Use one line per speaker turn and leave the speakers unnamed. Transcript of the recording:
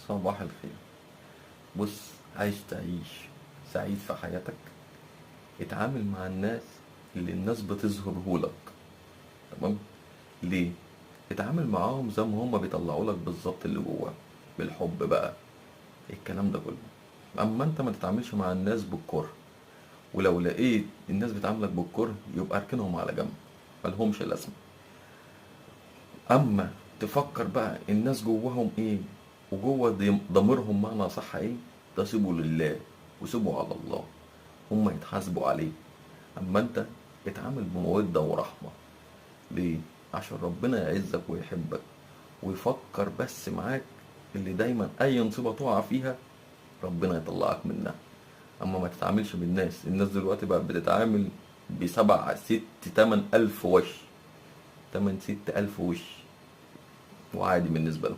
صباح الخير. بص، عايز تعيش سعيد في حياتك؟ اتعامل مع الناس اللي الناس بتظهرهولك. تمام؟ ليه؟ اتعامل معاهم زي ما هما بيطلعوا لك بالظبط اللي جواهم، بالحب بقى، الكلام ده كله. اما انت ما تتعاملش مع الناس بالكره، ولو لقيت الناس بتعاملك بالكرة يبقى اركنهم على جنب، ملهمش لازمه. اما تفكر بقى الناس جواهم ايه، وجوه ضميرهم معنى صح ايه، ده سيبه لله وسيبه على الله، هم يتحاسبوا عليه. اما انت اتعامل بمودة ورحمة. ليه؟ عشان ربنا يعزك ويحبك ويفكر بس معاك، اللي دايما اي مصيبة تقع فيها ربنا يطلعك منها. اما ما تتعاملش بالناس، الناس دلوقتي بقى بتتعامل بسبع ست تمن الف وش، تمن ست الف وش، وعادي بالنسبة لهم.